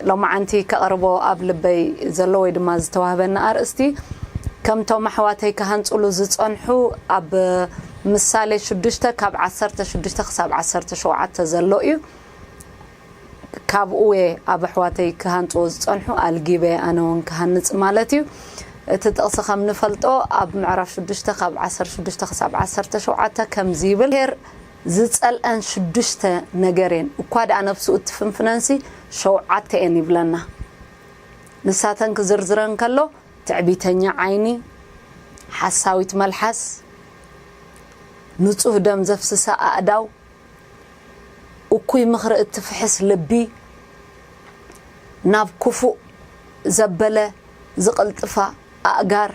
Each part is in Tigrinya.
ሎማዓንቲ ከቕርቦ ኣብ ልበይ ዘሎ ወይ ድማ ዝተዋህበኒ ኣርእስቲ፣ ከምቶም ኣሕዋተይ ክሃንጹሉ ዝጸንሑ፣ ኣብ ምሳሌ ሽዱሽተ ካብ ዓሰርተ ሽዱሽተ ክሳብ ዓሰርተ ሸውዓተ ዘሎ እዩ። ካብኡ እየ ኣብ ኣሕዋተይ ክሃንጽዎ ዝጸንሑ ኣልጊበ ኣነ እውን ክሃንጽ ማለት እዩ። እቲ ጥቕሲ ከም ንፈልጦ ኣብ ምዕራፍ ሽዱሽተ ካብ ዓሰርተ ሽዱሽተ ክሳብ ዓሰርተ ሸውዓተ ከምዚ ይብል፣ ሄር ዝጸልአን ሽዱሽተ ነገር እየን፣ እኳ ደኣ ነፍሱ እትፍንፍነንሲ ሸውዓተ እየን ይብለና። ንሳተን ክዝርዝረን ከሎ፣ ትዕቢተኛ ዓይኒ፣ ሓሳዊት መልሓስ፣ ንጹህ ደም ዘፍስሳ ኣእዳው፣ እኩይ ምኽሪ እትፍሕስ ልቢ፣ ናብ ክፉእ ዘበለ ዝቕልጥፋ ኣእጋር፣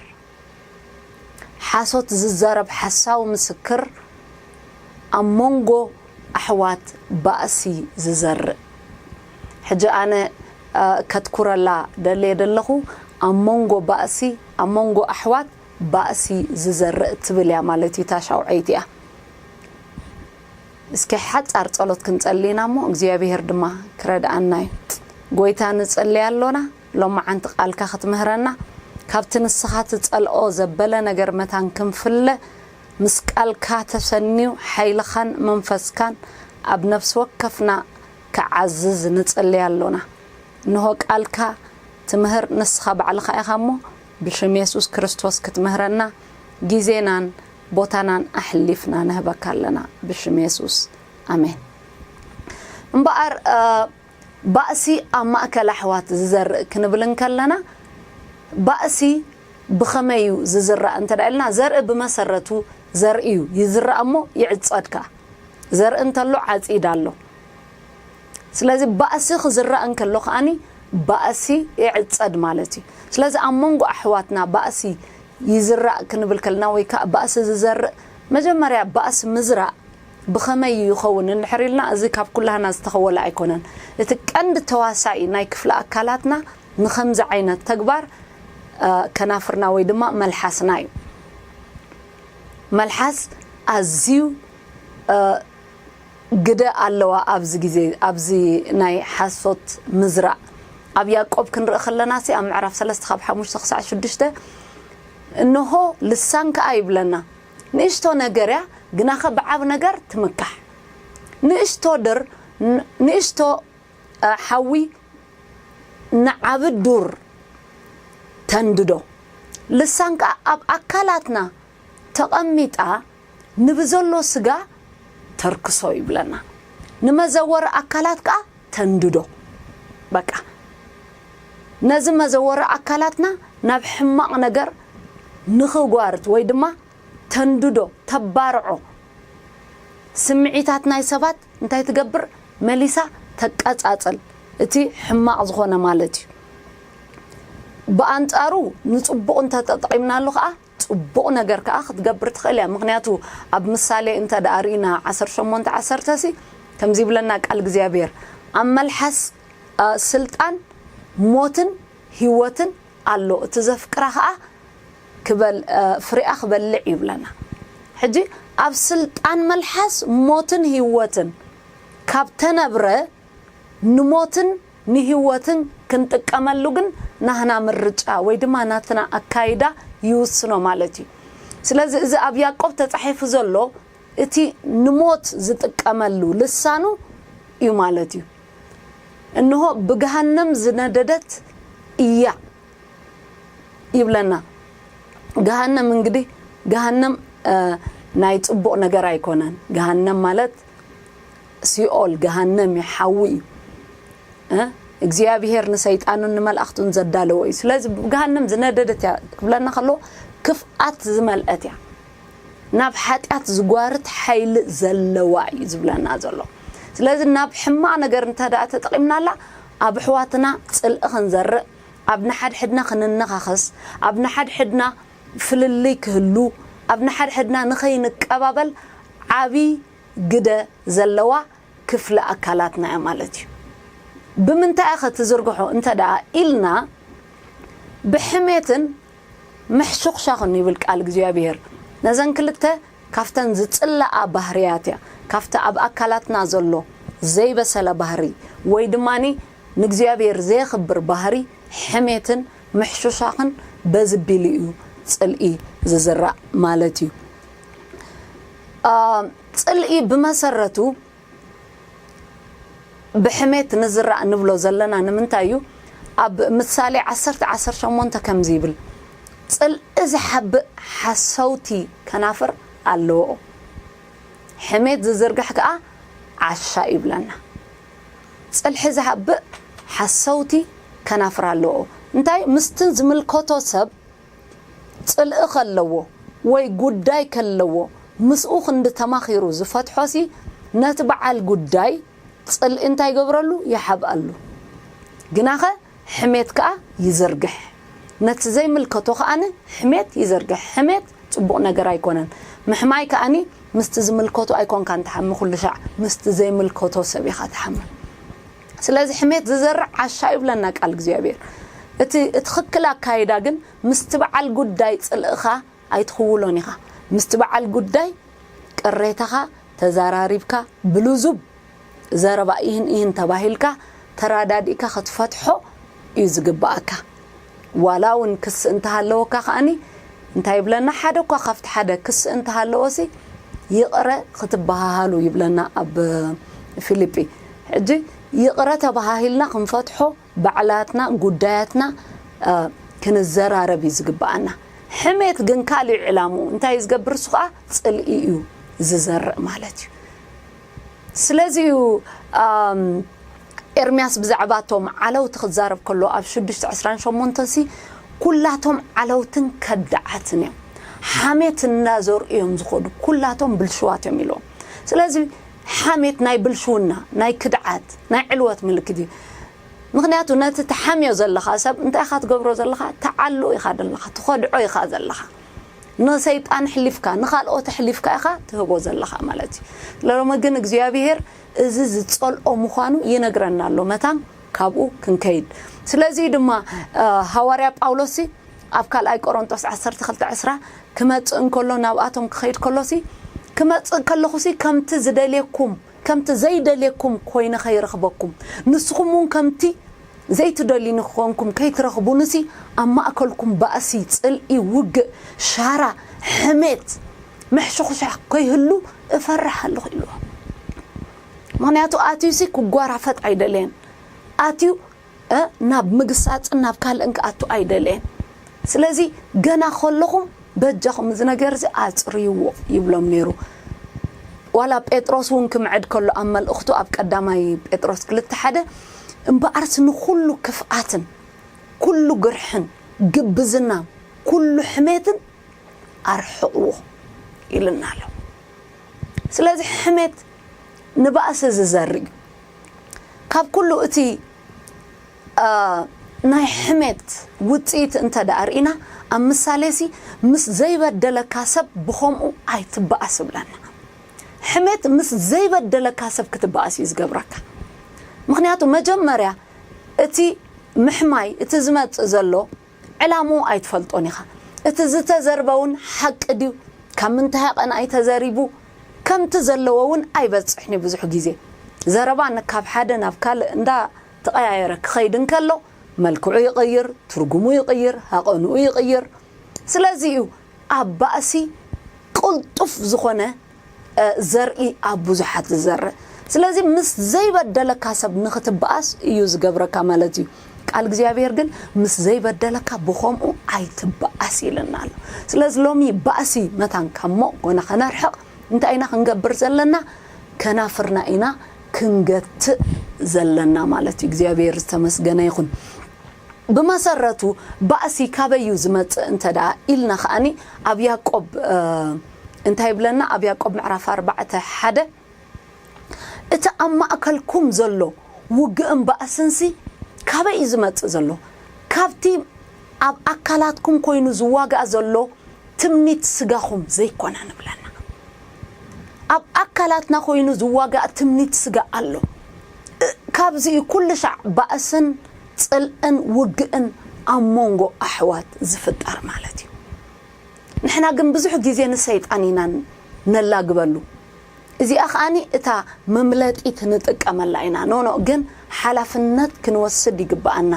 ሓሶት ዝዛረብ ሓሳዊ ምስክር፣ ኣብ መንጎ ኣሕዋት ባእሲ ዝዘርእ። ሕጂ ኣነ፣ እ፣ ከትኩረላ ደልየ ደለኹ፣ ኣብ መንጎ ባእሲ፣ ኣብ መንጎ ኣሕዋት ባእሲ ዝዘርእ ትብል እያ ማለት እዩ፣ እታ ሻውዐይቲ እያ። እስኪ ሓጻር ጸሎት ክንጸሊ ኢና እሞ እግዚኣብሄር ድማ ክረድኣና እዩ። ጎይታ ንጸሊ ኣሎና፣ ሎማዓንቲ ቃልካ ክትምህረና፣ ካብቲ ንስኻ ትጸልኦ ዘበለ ነገር መታን ክንፍለ፣ ምስ ቃልካ ተሰንዩ ሓይልኻን መንፈስካን ኣብ ነፍሲ ወከፍና ክዓዝዝ ንጸሊ ኣሎና። እንሆ ቃልካ ትምህር ንስኻ ባዕልኻ ኢኻ እሞ፣ ብሽም የሱስ ክርስቶስ ክትምህረና ግዜናን ቦታናን ኣሕሊፍና ንህበካ ኣለና፣ ብሽም የሱስ፣ ኣሜን። እምበኣር፣ እ፣ ባእሲ ኣብ ማእከል ኣሕዋት ዝዘርእ ክንብል እንከለና፣ ባእሲ ብኸመይ እዩ ዝዝራእ እንተ ደኣ ኢልና፣ ዘርኢ ብመሰረቱ ዘርኢ እዩ፣ ይዝራእ እሞ ይዕጸድ ከኣ። ዘርኢ እንተሎ ዓጺድ ኣሎ። ስለዚ ባእሲ ክዝራእ እንከሎ ከኣኒ ባእሲ ይዕጸድ ማለት እዩ። ስለዚ ኣብ መንጎ ኣሕዋትና ባእሲ ይዝራእ ክንብል ከለና ወይ ከኣ ባእሲ ዝዘርእ፣ መጀመርያ ባእሲ ምዝራእ ብኸመይ ይኸውን እንድሕር ኢልና፣ እዚ ካብ ኩላህና ዝተኸወለ ኣይኮነን። እቲ ቀንዲ ተዋሳኢ ናይ ክፍሊ ኣካላትና ንኸምዚ ዓይነት ተግባር፣ እ፣ ከናፍርና ወይ ድማ መልሓስና እዩ። መልሓስ ኣዝዩ፣ እ፣ ግደ ኣለዋ ኣብዚ ግዜ፣ ኣብዚ ናይ ሓሶት ምዝራእ። ኣብ ያዕቆብ ክንርኢ ከለና ሲ፣ ኣብ ምዕራፍ ሰለስተ ካብ ሓሙሽተ ክሳዕ ሽዱሽተ፣ እንሆ ልሳን ከኣ ይብለና፣ ንእሽቶ ነገር እያ፣ ግናኸ ብዓብ ነገር ትምካሕ። ንእሽቶ ድር-፣ ን-፣ ንእሽቶ፣ እ፣ ሓዊ ንዓቢ ዱር ተንድዶ። ልሳን ከኣ ኣብ ኣካላትና ተቐሚጣ ንብዘሎ ስጋ ተርክሶ ይብለና። ንመዘወሪ ኣካላት ከኣ ተንድዶ። በቃ፣ ነዚ መዘወሪ ኣካላትና ናብ ሕማቕ ነገር ንኽጓርት ወይ ድማ ተንድዶ፣ ተባርዖ። ስምዒታት ናይ ሰባት እንታይ ትገብር? መሊሳ ተቀጻጽል። እቲ ሕማቕ ዝኾነ ማለት እዩ። ብኣንጻሩ ንጽቡቕ እንተተጠቒምናሉ ከኣ፣ ጽቡቕ ነገር ከኣ ክትገብር ትኽእል እያ። ምኽንያቱ ኣብ ምሳሌ እንተ ደኣ ርኢና ዓሰርተ ሸሞንተ ዓሰርተ ሲ፣ ከምዚ ይብለና ቃል እግዚኣብሔር፣ ኣብ መልሓስ፣ እ፣ ስልጣን ሞትን ህይወትን ኣሎ፣ እቲ ዘፍቅራ ከኣ ክበል-፣ እ፣ ፍሬኣ ክበልዕ ይብለና። ሕጂ ኣብ ስልጣን መልሓስ ሞትን ህይወትን ካብ ተነብረ፣ ንሞትን ንህይወትን ክንጥቀመሉ ግን ናህና ምርጫ ወይ ድማ ናትና ኣካይዳ ይውስኖ ማለት እዩ። ስለዚ እዚ ኣብ ያዕቆብ ተጻሒፉ ዘሎ እቲ ንሞት ዝጥቀመሉ ልሳኑ እዩ ማለት እዩ። እንሆ ብገሃነም ዝነደደት እያ ይብለና። ገሃነም እንግዲህ፣ ገሃነም፣ እ፣ ናይ ጽቡቕ ነገር ኣይኮነን። ገሃነም ማለት ሲኦል፣ ገሃነም እዩ፣ ሓዊ እዩ። እ፣ እግዚኣብሔር ንሰይጣንን ንመላእኽቱን ዘዳለዎ እዩ። ስለዚ ገሃነም ዝነደደት እያ ክብለና ከሎ፣ ክፍኣት ዝመልአት እያ። ናብ ሓጢኣት ዝጓርት ሓይሊ ዘለዋ እዩ ዝብለና ዘሎ። ስለዚ ናብ ሕማቕ ነገር እንተ ደኣ ተጠቒምናላ፣ ኣብ ኣሕዋትና ጽልኢ ክንዘርእ፣ ኣብ ንሓድሕድና ክንነኻኸስ፣ ኣብ ንሓድሕድና ፍልልይ ክህሉ፣ ኣብ ንሓድሕድና ንኸይንቀባበል ዓቢ ግደ ዘለዋ ክፍሊ ኣካላትና እያ ማለት እዩ። ብምንታይ እያ ኸ ትዝርግሖ እንተ ደኣ ኢልና፣ ብሕሜትን ምሕሹኽሻኽን ይብል ቃል እግዚኣብሔር። ነዘን ክልተ ካብተን ዝጽላኣ ባህርያት እያ። ካብቲ ኣብ ኣካላትና ዘሎ ዘይበሰለ ባህሪ ወይ ድማኒ ንእግዚኣብሔር ዘየኽብር ባህሪ ሕሜትን ምሕሹሻኽን በዚ ቢሉ እዩ ጽልኢ ዝዝራእ ማለት እዩ። ጽልኢ ብመሰረቱ ብሕሜት ንዝራእ ንብሎ ዘለና ንምንታይ እዩ? ኣብ ምሳሌ ዓሰርተ ዓሰርተ ሸሞንተ ከምዚ ይብል፣ ጽልኢ ዝሓብእ ሓሰውቲ ከናፍር ኣለዎ፣ ሕሜት ዝዝርግሕ ከኣ ዓሻ ይብለና። ጽልሒ ዝሓብእ ሓሰውቲ ከናፍር ኣለዎ። እንታይ? ምስትን ዝምልከቶ ሰብ ጽልኢ ከለዎ ወይ ጉዳይ ከለዎ ምስኡ ክንዲ ተማኺሩ ዝፈትሖሲ ነቲ በዓል ጉዳይ ጽልኢ እንታይ ይገብረሉ? ይሓብኣሉ። ግናኸ ሕሜት ከኣ ይዘርግሕ። ነቲ ዘይምልከቶ ከኣኒ ሕሜት ይዘርግሕ። ሕሜት ጽቡቕ ነገር ኣይኮነን። ምሕማይ ከኣኒ ምስቲ ዝምልከቶ ኣይኮንካን ትሓሚ፣ ኩሉ ሻዕ ምስቲ ዘይምልከቶ ሰብ ኢኻ ትሓሚ። ስለዚ ሕሜት ዝዘርእ ዓሻ ይብለና ቃል እግዚኣብሔር። እቲ ትኽክል ኣካይዳ ግን ምስቲ በዓል ጉዳይ ጽልእኻ ኣይትኽውሎን ኢኻ። ምስቲ በዓል ጉዳይ ቅሬታኻ ተዘራሪብካ ብልዙብ ዘረባ ኢህን ኢህን ተባሂልካ ተራዳዲእካ ክትፈትሖ እዩ ዝግባኣካ። ዋላ እውን ክሲ እንተሃለወካ ከኣኒ እንታይ ይብለና? ሓደ እኳ ካብቲ ሓደ ክሲ እንተሃለወሲ ይቕረ ክትበሃሃሉ ይብለና ኣብ ፊልጲ። ሕጂ ይቕረ ተባሃሂልና ክንፈትሖ ባዕላትና ጉዳያትና ክንዘራረብ እዩ ዝግባኣና። ሕሜት ግን ካልእ ዕላምኡ እንታይ እዩ ዝገብር? እሱ ከዓ ጽልኢ እዩ ዝዘርእ ማለት እዩ። ስለዚ እዩ ኤርምያስ ብዛዕባ እቶም ዓለውቲ ክዛረብ ከሎ ኣብ ሽዱሽተ ዕስራን ሸሞንተን ሲ ኩላቶም ዓለውትን ከዳዓትን እዮም፣ ሓሜት እናዘርኡ እዮም ዝኸዱ፣ ኩላቶም ብልሽዋት እዮም ኢልዎም። ስለዚ ሓሜት ናይ ብልሽውና፣ ናይ ክድዓት፣ ናይ ዕልወት ምልክት እዩ። ምኽንያቱ ነቲ ትሓምዮ ዘለኻ ሰብ እንታይ ኢኻ ትገብሮ ዘለኻ? ትዓሉ ኢኻ ዘለኻ፣ ትኸድዖ ኢኻ ዘለኻ። ንሰይጣን ኣሕሊፍካ ንኻልኦት ኣሕሊፍካ ኢኻ ትህቦ ዘለኻ ማለት እዩ። ሎሚ ግን እግዚኣብሄር እዚ ዝጸልኦ ምዃኑ ይነግረና ኣሎ፣ መታን ካብኡ ክንከይድ። ስለዚ ድማ ሃዋርያ ጳውሎስ ኣብ ካልኣይ ቆሮንጦስ ዓሰርተ ክልተ ዕስራ ክመጽእ እንከሎ ናብኣቶም ክኸይድ ከሎሲ ክመጽእ ከለኹሲ ከምቲ ዝደልየኩም ከምቲ ዘይደልየኩም ኮይነ ከይረኽበኩም ንስኹም እውን ከምቲ ዘይትደልዩኒ ክኾንኩም ከይትረኽቡንሲ ኣብ ማእከልኩም ባእሲ፣ ጽልኢ፣ ውግእ፣ ሻራ፣ ሕሜት፣ ምሕሽኹሻኽ ከይህሉ እፈርሕ ኣለኹ ኢልዎ። ምኽንያቱ ኣትዩሲ ክጓራፈጥ ኣይደለየን። ኣትዩ ናብ ምግሳጽን ናብ ካልእን ክኣቱ ኣይደለየን። ስለዚ ገና ከለኹም በጃኹም እዚ ነገር እዚ ኣጽርይዎ ይብሎም ነይሩ። ዋላ ጴጥሮስ እውን ክምዕድ ከሎ ኣብ መልእኽቱ ኣብ ቀዳማይ ጴጥሮስ ክልተ ሓደ እምበኣርስ ንኹሉ ክፍኣትን ኩሉ ግርሕን ግብዝናን ኩሉ ሕሜትን ኣርሕቕዎ ኢልና ኣሎ። ስለዚ ሕሜት ንባእሲ ዝዘርእ እዩ። ካብ ኩሉ እቲ ናይ ሕሜት ውፅኢት እንተ ደኣ ርኢና ኣብ ምሳሌ ሲ ምስ ዘይበደለካ ሰብ ብኸምኡ ኣይትበኣስ እብለና። ሕሜት ምስ ዘይበደለካ ሰብ ክትበኣስ እዩ ዝገብረካ። ምኽንያቱ መጀመርያ እቲ ምሕማይ እቲ ዝመፅእ ዘሎ ዕላምኡ ኣይትፈልጦን ኢኻ። እቲ ዝተዘርበ እውን ሓቂ ድዩ ካብ ምንታይ ሃቐን ኣይተዘሪቡ ከምቲ ዘለዎ እውን ኣይበፅሕን እዩ። ብዙሕ ግዜ ዘረባ ካብ ሓደ ናብ ካልእ እንዳ ተቐያየረ ክኸይድ እንከሎ መልክዑ ይቕይር፣ ትርጉሙ ይቕይር፣ ሃቐንኡ ይቕይር። ስለዚ እዩ ኣብ ባእሲ ቅልጡፍ ዝኾነ ዘርኢ ኣብ ብዙሓት ዝዘርእ። ስለዚ ምስ ዘይበደለካ ሰብ ንኽትበኣስ እዩ ዝገብረካ ማለት እዩ። ቃል እግዚኣብሔር ግን ምስ ዘይበደለካ ብኸምኡ ኣይትበኣስ ኢልና ኣሎ። ስለዚ ሎሚ ባእሲ መታን ካብ ሞጎና ከነርሕቕ እንታይ ኢና ክንገብር ዘለና? ከናፍርና ኢና ክንገትእ ዘለና ማለት እዩ። እግዚኣብሔር ዝተመስገነ ይኹን። ብመሰረቱ ባእሲ ካበይ እዩ ዝመጽእ እንተ ደኣ ኢልና ከኣኒ ኣብ ያዕቆብ እንታይ ይብለና? ኣብ ያዕቆብ ምዕራፍ ኣርባዕተ ሓደ እቲ ኣብ ማእከልኩም ዘሎ ውግእን ባእስንሲ ካበይ እዩ ዝመጽእ ዘሎ? ካብቲ ኣብ ኣካላትኩም ኮይኑ ዝዋጋእ ዘሎ ትምኒት ስጋኹም ዘይኮነ ንብለና። ኣብ ኣካላትና ኮይኑ ዝዋጋእ ትምኒት ስጋ ኣሎ። ካብዚ እዩ ኩሉ ሻዕ ባእስን ጽልእን ውግእን ኣብ መንጎ ኣሕዋት ዝፍጠር ማለት እዩ። ንሕና ግን ብዙሕ ግዜ ንሰይጣን ኢና ነላግበሉ። እዚኣ ከኣኒ እታ መምለጢት ንጥቀመላ ኢና። ኖኖ ግን ሓላፍነት ክንወስድ ይግብኣና።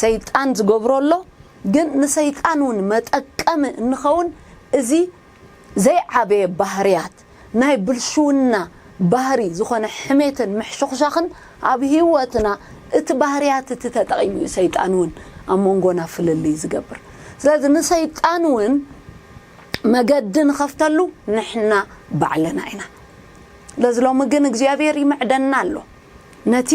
ሰይጣን ዝገብሮ ኣሎ፣ ግን ንሰይጣን እውን መጠቀሚ እንኸውን እዚ ዘይዓበየ ባህርያት ናይ ብልሽውና ባህሪ ዝኾነ ሕሜትን ምሕሹኽሻኽን ኣብ ህይወትና እቲ ባህርያት እቲ ተጠቒሙ እዩ ሰይጣን እውን ኣብ መንጎና ፍልልይ ዝገብር። ስለዚ ንሰይጣን እውን መገዲ ንኸፍተሉ ንሕና ባዕልና ኢና። ስለዚ ሎሚ ግን እግዚኣብሔር ይምዕደና ኣሎ። ነቲ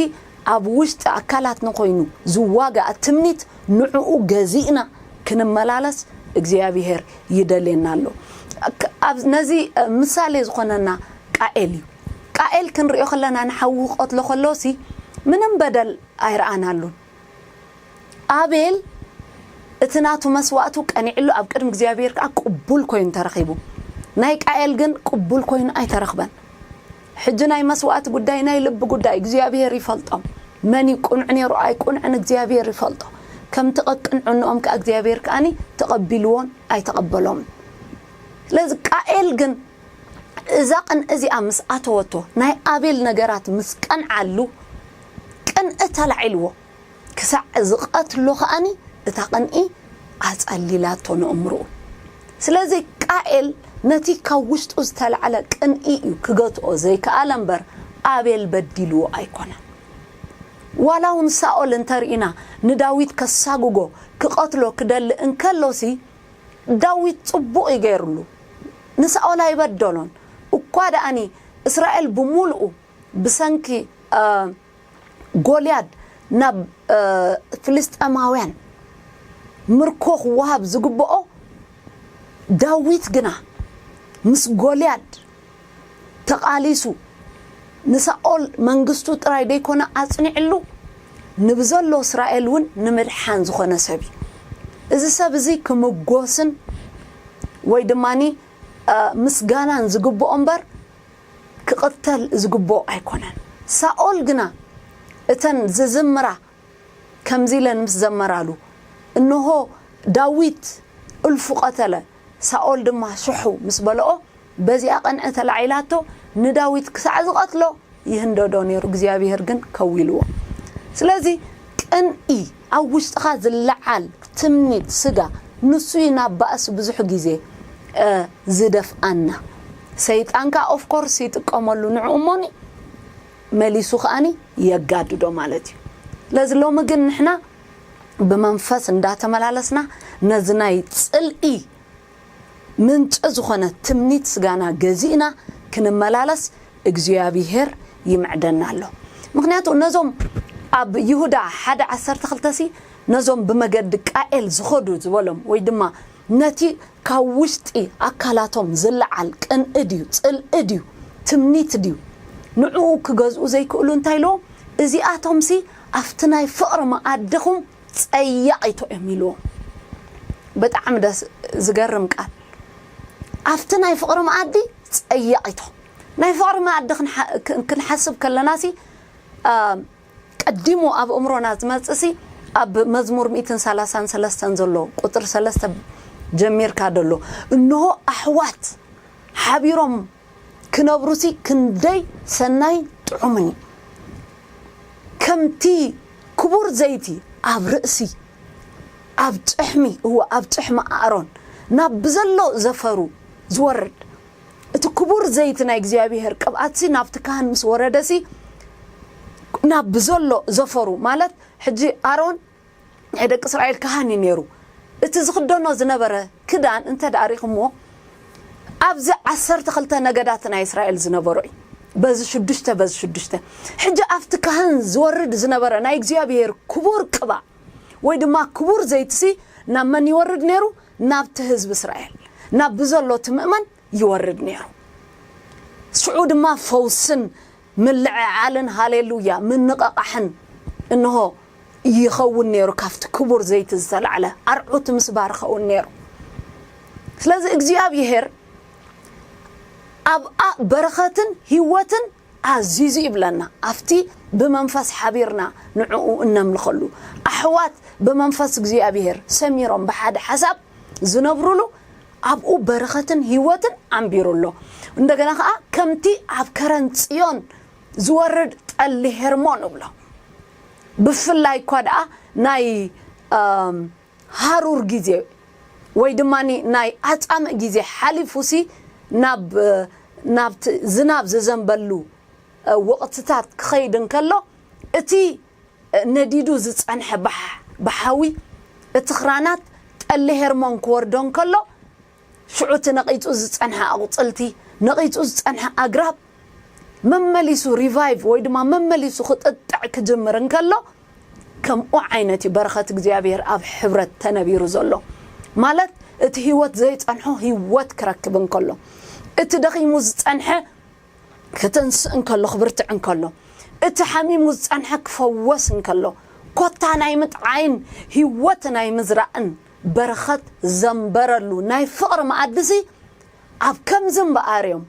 ኣብ ውሽጢ ኣካላት ንኮይኑ ዝዋጋእ ትምኒት ንዕኡ ገዚእና ክንመላለስ እግዚኣብሔር ይደልየና ኣሎ። ነዚ ምሳሌ ዝኾነና ቃኤል እዩ። ቃኤል ክንሪኦ ከለና ንሓዉ ክቐትሎ ከሎሲ ምንም በደል ኣይረኣናሉን። ኣቤል እቲ ናቱ መስዋእቱ ቀኒዕሉ ኣብ ቅድሚ እግዚኣብሔር ከዓ ቅቡል ኮይኑ ተረኺቡ። ናይ ቃኤል ግን ቅቡል ኮይኑ ኣይተረኽበን። ሕጂ ናይ መስዋእቲ ጉዳይ ናይ ልቢ ጉዳይ እግዚኣብሔር ይፈልጦም። መን እዩ ቅኑዕ ነይሩ ኣይቅኑዕን እግዚኣብሔር ይፈልጦ። ከምቲ ቀቅንዕንኦም ከዓ እግዚኣብሔር ከዓኒ ተቐቢልዎን ኣይተቐበሎምን። ስለዚ ቃኤል ግን እዛ ቅን እዚኣ ምስ ኣተወቶ ናይ ኣቤል ነገራት ምስ ቀንዓሉ ቅንኢ ተላዒልዎ። ክሳዕ ዝቐትሎ ከኣኒ እታ ቅንኢ ኣጸሊላቶ ንእምርኡ። ስለዚ ቃኤል ነቲ ካብ ውሽጡ ዝተላዕለ ቅንኢ እዩ ክገትኦ ዘይከኣለ እምበር ኣቤል በዲልዎ ኣይኮነን። ዋላ እውን ሳኦል እንተርኢና ንዳዊት ከሳጉጎ ክቐትሎ ክደሊ እንከሎሲ ዳዊት ጽቡቕ እዩ ገይሩሉ። ንሳኦል ኣይበደሎን። እኳ ደኣኒ እስራኤል ብምሉኡ ብሰንኪ ጎልያድ ናብ ፍልስጤማውያን ምርኮ ክወሃብ ዝግብኦ፣ ዳዊት ግና ምስ ጎልያድ ተቓሊሱ ንሳኦል መንግስቱ ጥራይ ደይኮነ ኣጽኒዕሉ ንብዘሎ እስራኤል እውን ንምድሓን ዝኾነ ሰብ እዩ። እዚ ሰብ እዚ ክምጎስን ወይ ድማኒ ምስጋናን ዝግብኦ እምበር ክቕተል ዝግብኦ ኣይኮነን። ሳኦል ግና እተን ዝዝምራ ከምዚ ኢለን ምስ ዘመራሉ፣ እንሆ ዳዊት እልፉ ቀተለ፣ ሳኦል ድማ ሽሑ ምስ በልኦ፣ በዚኣ ቅንዒ ተላዒላቶ ንዳዊት ክሳዕ ዝቐትሎ ይህንደዶ ነይሩ፣ እግዚኣብሔር ግን ከዊልዎ። ስለዚ ቅንኢ ኣብ ውሽጥኻ ዝለዓል ትምኒት ስጋ ንሱ እዩ ናብ ባእሲ ብዙሕ ግዜ ዝደፍኣና። ሰይጣን ከዓ ኦፍኮርስ ይጥቀመሉ ንዕኡ እሞኒ መሊሱ ከዓኒ የጋድዶ ማለት እዩ። ስለዚ ሎሚ ግን ንሕና ብመንፈስ እንዳተመላለስና ነዚ ናይ ጽልኢ ምንጪ ዝኾነ ትምኒት ስጋና ገዚእና ክንመላለስ እግዚኣብሔር ይምዕደና ኣሎ። ምክንያቱ ነዞም ኣብ ይሁዳ ሓደ ዓሰርተ ክልተ ሲ ነዞም ብመገዲ ቃኤል ዝኸዱ ዝበሎም ወይ ድማ ነቲ ካብ ውሽጢ ኣካላቶም ዝለዓል ቅንኢ ድዩ፣ ጽልኢ ድዩ፣ ትምኒት ድዩ፣ ንዕኡ ክገዝኡ ዘይክእሉ እንታይ ኢልዎም? እዚኣቶምሲ ኣብቲ ናይ ፍቕሪ መኣድኹም ጸያቒቶ እዮም ኢልዎም። ብጣዕሚ ደስ ዝገርም ቃል። ኣብቲ ናይ ፍቕሪ መኣዲ ጸያቒቶ። ናይ ፍቕሪ መኣዲ ክንሓስብ ከለናሲ ቀዲሙ ኣብ እምሮና ዝመጽእሲ ኣብ መዝሙር ሚእትን ሰላሳን ሰለስተን ዘሎ ቁጥር ሰለስተ ጀሚርካ ደሎ፣ እንሆ ኣሕዋት ሓቢሮም ክነብሩሲ ክንደይ ሰናይ ጥዑምን እዩ። ከምቲ ክቡር ዘይቲ ኣብ ርእሲ ኣብ ጭሕሚ እወ ኣብ ጭሕሚ ኣሮን ናብ ብዘሎ ዘፈሩ ዝወርድ እቲ ክቡር ዘይቲ ናይ እግዚኣብሔር ቅብኣትሲ ናብቲ ካህን ምስ ወረደሲ ናብ ብዘሎ ዘፈሩ ማለት ሕጂ ኣሮን ናይ ደቂ እስራኤል ካህን እዩ ነይሩ። እቲ ዝኽደኖ ዝነበረ ክዳን እንተ ደኣ ሪእኹምዎ ኣብዚ ዓሰርተ ክልተ ነገዳት ናይ እስራኤል ዝነበሩ እዩ። በዚ ሽዱሽተ በዚ ሽዱሽተ ሕጂ ኣብቲ ካህን ዝወርድ ዝነበረ ናይ እግዚኣብሔር ክቡር ቅባእ ወይ ድማ ክቡር ዘይትሲ ናብ መን ይወርድ ነይሩ? ናብቲ ህዝቢ እስራኤል ናብ ብዘሎ እቲ ምእመን ይወርድ ነይሩ። ሽዑ ድማ ፈውስን ምልዕዓልን ሃሌሉያ ምንቕቓሕን እንሆ ይኸውን ነይሩ። ካብቲ ክቡር ዘይቲ ዝተላዕለ ኣርዑት ምስ ባረኸ እውን ነይሩ። ስለዚ እግዚኣብሔር ኣብኣ በረኸትን ህይወትን ኣዚዙ ይብለና። ኣብቲ ብመንፈስ ሓቢርና ንዕኡ እነምልኸሉ ኣሕዋት ብመንፈስ እግዚኣብሔር ሰሚሮም ብሓደ ሓሳብ ዝነብሩሉ ኣብኡ በረኸትን ህይወትን ዓንቢሩ ኣሎ። እንደገና ከዓ ከምቲ ኣብ ከረን ጽዮን ዝወርድ ጠሊ ሄርሞን እብሎ። ብፍላይ እኳ ደኣ ናይ ሃሩር ግዜ ወይ ድማ ናይ ኣጻምእ ግዜ ሓሊፉሲ ናብ ናብቲ ዝናብ ዝዘንበሉ ወቕትታት ክኸይድ እንከሎ፣ እቲ ነዲዱ ዝጸንሐ ብሓዊ፣ እቲ ኽራናት ጠሊ ሄርሞን ክወርዶ እንከሎ፣ ሽዑ እቲ ነቒጹ ዝጸንሐ ኣቑጽልቲ፣ ነቒጹ ዝጸንሐ ኣግራብ መመሊሱ ሪቫይቭ ወይ ድማ መመሊሱ ክጥጥዕ ክጅምር እንከሎ፣ ከምኡ ዓይነት እዩ በረኸት እግዚኣብሔር ኣብ ሕብረት ተነቢሩ ዘሎ። ማለት እቲ ህይወት ዘይጸንሖ ህይወት ክረክብ እንከሎ፣ እቲ ደኺሙ ዝጸንሐ ክትንስእ እንከሎ፣ ክብርትዕ እንከሎ፣ እቲ ሓሚሙ ዝጸንሐ ክፈወስ እንከሎ፣ ኮታ ናይ ምጥዓይን ህይወት ናይ ምዝራእን በረኸት ዘንበረሉ ናይ ፍቕሪ መኣድሲ ኣብ ከምዚ እምበኣር እዮም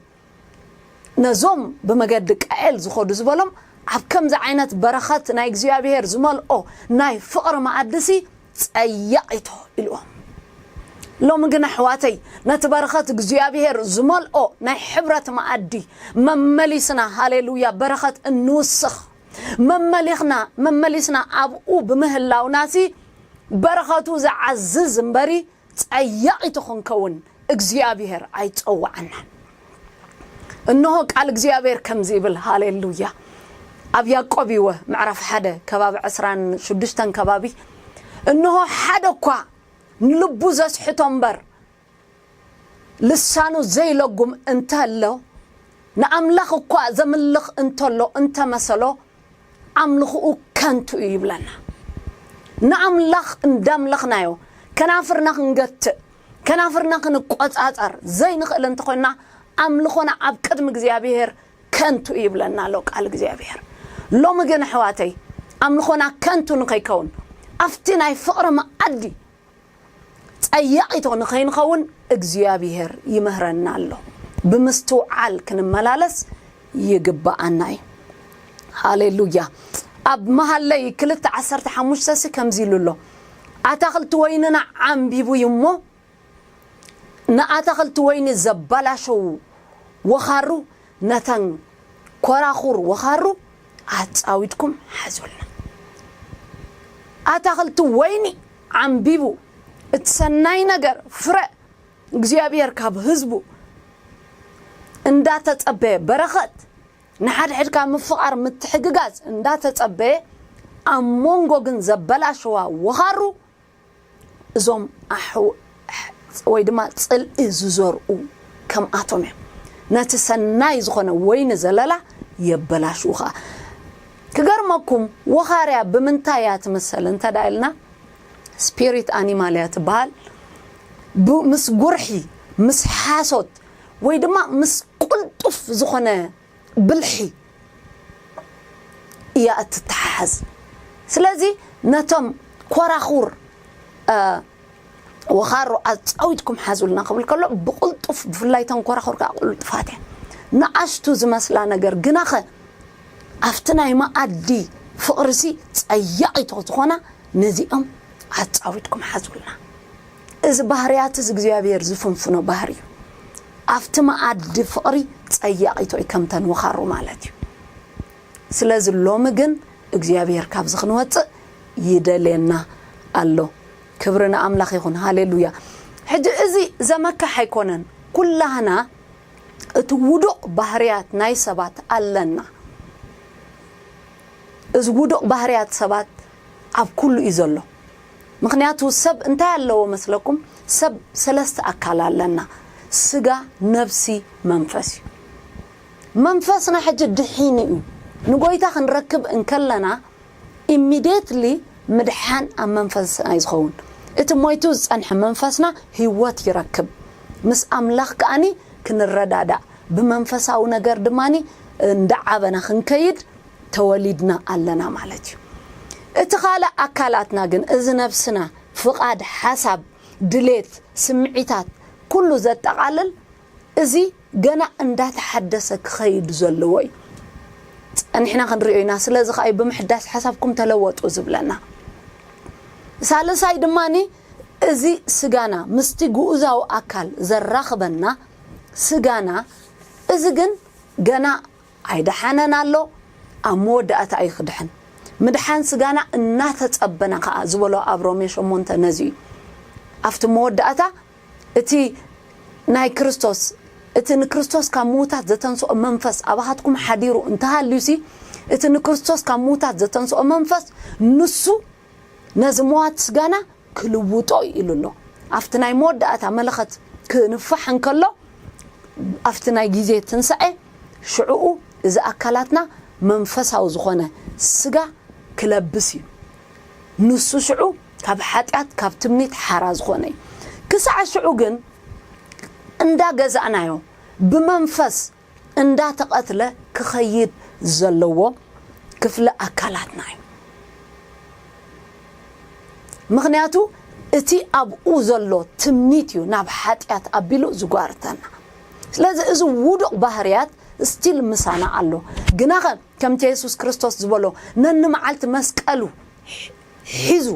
ነዞም ብመገዲ ቃኤል ዝኾዱ ዝበሎም ኣብ ከምዚ ዓይነት በረኸት ናይ እግዚኣብሔር ዝመልኦ ናይ ፍቕሪ መኣድሲ ጸያቒቶ ኢልዎም። ሎሚ ግን ኣሕዋተይ ነቲ በረኸት እግዚኣብሔር ዝመልኦ ናይ ሕብረት መኣዲ መመሊስና፣ ሃሌሉያ፣ በረኸት እንውስኽ መመሊኽና መመሊስና ኣብኡ ብምህላውናሲ በረኸቱ ዝዓዝዝ እምበሪ ጸያቒቶ ክንከውን እግዚኣብሔር ኣይጸዋዓናን። እንሆ ቃል እግዚኣብሔር ከምዚ ይብል፣ ሃሌሉያ። ኣብ ያዕቆብ ይወ ምዕራፍ ሓደ ከባቢ ዕስራን ሽዱሽተን ከባቢ፣ እንሆ ሓደ እኳ ንልቡ ዘስሕቶ እምበር ልሳኑ ዘይለጉም እንተሎ፣ ንኣምላኽ እኳ ዘምልኽ እንተሎ እንተመሰሎ፣ ኣምልኽኡ ከንቱ እዩ ይብለና። ንኣምላኽ እንዳምለኽናዮ ከናፍርና ክንገትእ፣ ከናፍርና ክንቆጻጸር ዘይንኽእል እንተኾይንና፣ ኣምልኾና ኣብ ቅድሚ እግዚኣብሔር ከንቱ እዩ ይብለና ኣሎ ቃል እግዚኣብሔር። ሎሚ ግን ኣሕዋተይ፣ ኣምልኾና ከንቱ ንኸይከውን፣ ኣብቲ ናይ ፍቕሪ መኣዲ ጸያቒቶ ንኸይንኸውን እግዚኣብሔር ይምህረና ኣሎ። ብምስትውዓል ክንመላለስ ይግብኣና እዩ። ሃሌሉያ። ኣብ መሃለይ ክልተ ዓሰርተ ሓሙሽተ ሲ ከምዚ ኢሉ ኣሎ፣ ኣታኽልቲ ወይንና ዓንቢቡ እዩ እሞ፣ ንኣታኽልቲ ወይኒ ዘበላሸዉ ወኻሩ፣ ነተን ኮራኹር ወኻሩ ኣጻዊድኩም ሓዙልና። ኣታኽልቲ ወይኒ ዓንቢቡ፣ እቲ ሰናይ ነገር ፍረ እግዚኣብሔር ካብ ህዝቡ እንዳተጸበየ፣ በረኸት ንሓድሕድካ ምፍቓር ምትሕግጋዝ እንዳተጸበየ፣ ኣብ መንጎ ግን ዘበላሸዋ ወኻሩ፣ እዞም ኣሕው-፣ ወይ ድማ ጽልኢ ዝዘርኡ ከምኣቶም እዮም። ነቲ ሰናይ ዝኾነ ወይኒ ዘለላ የበላሽዉ ኸኣ። ክገርመኩም፣ ወኻርያ ብምንታይ እያ ትምሰል እንተ ደኣ ኢልና፣ ስፒሪት ኣኒማል እያ ትበሃል። ብ-፣ ምስ ጉርሒ፣ ምስ ሓሶት፣ ወይ ድማ ምስ ቅልጡፍ ዝኾነ ብልሒ እያ እትተሓሓዝ። ስለዚ ነቶም ኮራኹር፣ እ፣ ወኻሩ ኣጻዊድኩም ሓዙልና ክብል ከሎ፣ ብቕልጡፍ፣ ብፍላይ እተን ኮራኹር ከኣ ቅልጡፋት እየን። ንኣሽቱ ዝመስላ ነገር ግናኸ ኣብቲ ናይ መኣዲ ፍቕሪሲ ጸያቒቶ ዝኾና ነዚኦም ኣጻዊድኩም ሓዙልና። እዚ ባህርያት እዚ እግዚኣብሔር ዝፍንፍኖ ባህሪ እዩ። ኣብቲ መኣዲ ፍቕሪ ጸያቒቶ እዩ፣ ከምተን ወኻሩ ማለት እዩ። ስለዚ ሎሚ ግን እግዚኣብሔር ካብዚ ክንወጽእ ይደልየና ኣሎ። ክብሪ ንኣምላኽ ይኹን። ሃሌሉያ። ሕጂ እዚ ዘመክሕ ኣይኮነን። ኩላህና እቲ ውዱቕ ባህርያት ናይ ሰባት ኣለና። እዚ ውዱቕ ባህርያት ሰባት ኣብ ኩሉ እዩ ዘሎ። ምኽንያቱ ሰብ እንታይ ኣለዎ መስለኩም? ሰብ ሰለስተ ኣካል ኣለና። ስጋ፣ ነብሲ፣ መንፈስ እዩ። መንፈስና ሕጂ ድሒኑ እዩ። ንጎይታ ክንረክብ እንከለና ኢሚድየትሊ ምድሓን ኣብ መንፈስና እዩ ዝኸውን። እቲ ሞይቱ ዝጸንሐ መንፈስና ህይወት ይረክብ። ምስ ኣምላኽ ከኣኒ ክንረዳዳእ፣ ብመንፈሳዊ ነገር ድማኒ እንዳዓበና ክንከይድ ተወሊድና ኣለና ማለት እዩ። እቲ ካልእ ኣካላትና ግን፣ እዚ ነብስና፣ ፍቓድ፣ ሓሳብ፣ ድሌት፣ ስምዒታት፣ ኩሉ ዘጠቓልል፣ እዚ ገና እንዳተሓደሰ ክኸይድ ዘለዎ እዩ። ጸኒሕና ክንሪኦ ኢና። ስለዚ ከኣ እዩ ብምሕዳስ ሓሳብኩም ተለወጡ ዝብለና። ሳልሳይ ድማኒ እዚ ስጋና ምስቲ ግኡዛዊ ኣካል ዘራኽበና ስጋና፣ እዚ ግን ገና ኣይደሓነን ኣሎ፣ ኣብ መወዳእታ እዩ ክድሕን። ምድሓን ስጋና እናተጸበና ከኣ ዝበሎ ኣብ ሮሜ ሸሞንተ ነዚ እዩ። ኣብቲ መወዳእታ እቲ ናይ ክርስቶስ፣ እቲ ንክርስቶስ ካብ ምዉታት ዘተንስኦ መንፈስ ኣባኻትኩም ሓዲሩ እንተሃልዩሲ፣ እቲ ንክርስቶስ ካብ ምዉታት ዘተንስኦ መንፈስ ንሱ ነዚ መዋት ስጋና ክልውጦ እዩ ኢሉ ኣሎ። ኣብቲ ናይ መወዳእታ መለኸት ክንፋሕ እንከሎ፣ ኣብቲ ናይ ግዜ ትንሳኤ ሽዕኡ እዚ ኣካላትና መንፈሳዊ ዝኾነ ስጋ ክለብስ እዩ። ንሱ ሽዑ ካብ ሓጢኣት፣ ካብ ትምኒት ሓራ ዝኾነ እዩ። ክሳዕ ሽዑ ግን እንዳገዛእናዮ ብመንፈስ እንዳተቐትለ ክኸይድ ዘለዎ ክፍሊ ኣካላትና እዩ። ምኽንያቱ እቲ ኣብኡ ዘሎ ትምኒት እዩ ናብ ሓጢኣት ኣቢሉ ዝጓርተና። ስለዚ እዚ ውዱቕ ባህርያት ስቲል ምሳና ኣሎ። ግናኸ ከምቲ የሱስ ክርስቶስ ዝበሎ፣ ነኒ መዓልቲ መስቀሉ ሒዙ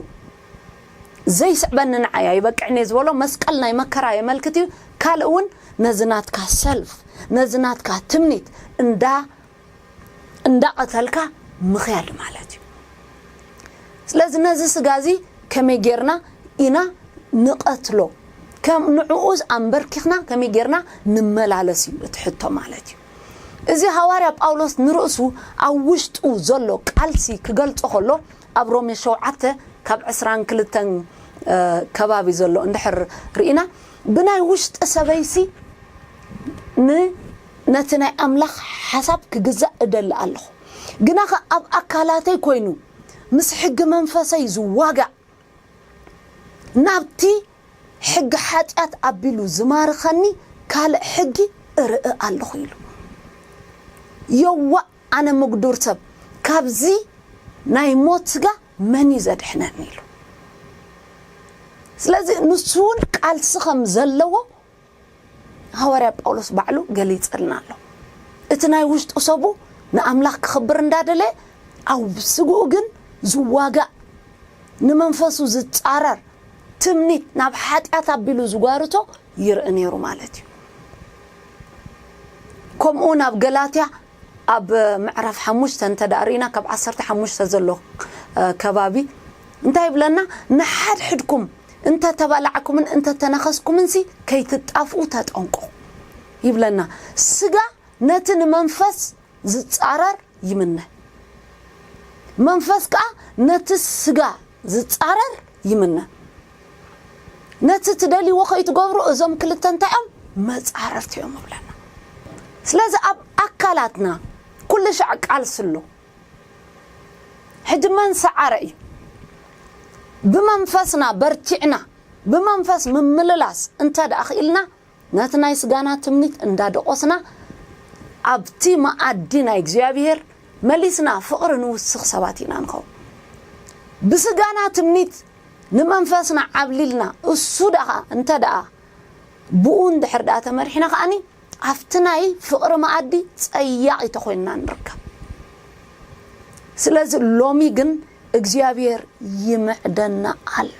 ዘይስዕበኒ ንዓይ ኣይበቅዕን እየ ዝበሎ መስቀል ናይ መከራ የመልክት እዩ። ካልእ እውን ነዚ ናትካ ሰልፍ፣ ነዚ ናትካ ትምኒት እንዳ እንዳቐተልካ ምኽያድ ማለት እዩ። ስለዚ ነዚ ስጋ እዚ ከመይ ጌርና ኢና ንቐትሎ? ከም ንዕኡ ኣንበርኪኽና ከመይ ጌርና ንመላለስ እዩ እቲ ሕቶ ማለት እዩ። እዚ ሃዋርያ ጳውሎስ ንርእሱ ኣብ ውሽጡ ዘሎ ቃልሲ ክገልጾ ከሎ ኣብ ሮሜ ሸውዓተ ካብ ዕስራን ክልተን ከባቢ ዘሎ እንድሕር ርኢና፣ ብናይ ውሽጢ ሰበይሲ ን ነቲ ናይ ኣምላኽ ሓሳብ ክግዛእ እደሊ ኣለኹ። ግናኸ ኣብ ኣካላተይ ኮይኑ ምስ ሕጊ መንፈሰይ ዝዋጋእ፣ ናብቲ ሕጊ ሓጢኣት ኣቢሉ ዝማርኸኒ ካልእ ሕጊ እርኢ ኣለኹ ኢሉ። የዋእ ኣነ ምጉዱር ሰብ፣ ካብዚ ናይ ሞት ስጋ መን እዩ ዘድሕነኒ ኢሉ። ስለዚ ንሱ እውን ቃልሲ ከም ዘለዎ ሃዋርያ ጳውሎስ ባዕሉ ገሊጽልና ኣሎ። እቲ ናይ ውሽጡ ሰቡ ንኣምላኽ ክኽብር እንዳደለ፣ ኣብ ስግኡ ግን ዝዋጋእ፣ ንመንፈሱ ዝጻረር፣ ትምኒት ናብ ሓጢኣት ኣቢሉ ዝጓርቶ ይርኢ ነይሩ ማለት እዩ። ከምኡ ናብ ገላትያ ኣብ ምዕራፍ ሓሙሽተ እንተ ደኣ ርኢና፣ ካብ ዓሰርተ ሓሙሽተ ዘሎ ከባቢ እንታይ ይብለና? ንሓድሕድኩም እንተ ተባላዕኩምን እንተ ተነኸስኩምንሲ ከይትጣፍኡ ተጠንቀቑ ይብለና። ስጋ ነቲ ንመንፈስ ዝጻረር ይምነ፣ መንፈስ ከኣ ነቲ ስጋ ዝጻረር ይምነ። ነቲ ትደልይዎ ከይትገብሩ እዞም ክልተ እንታይ እዮም? መጻረርቲ እዮም ይብለና። ስለዚ ኣብ ኣካላትና ኩሉ ሻዕ ቃልሲ ኣሎ። ሕጂ መን ሰዓረ እዩ? ብመንፈስና በርቲዕና ብመንፈስ ምምልላስ እንተ ደኣ ክኢልና፣ ነቲ ናይ ስጋና ትምኒት እንዳደቆስና ኣብቲ መኣዲ ናይ እግዚኣብሔር መሊስና ፍቕሪ ንውስኽ ሰባት ኢና ንኸውን። ብስጋና ትምኒት ንመንፈስና ዓብሊልና እሱ ደኣ እንተ ደኣ ብኡ እንድሕር ደኣ ተመሪሕና ከኣኒ ኣብቲ ናይ ፍቕሪ መኣዲ ጸያቒ ተኾይንና ንርከብ። ስለዚ ሎሚ ግን እግዚኣብሔር ይምዕደና ኣሎ።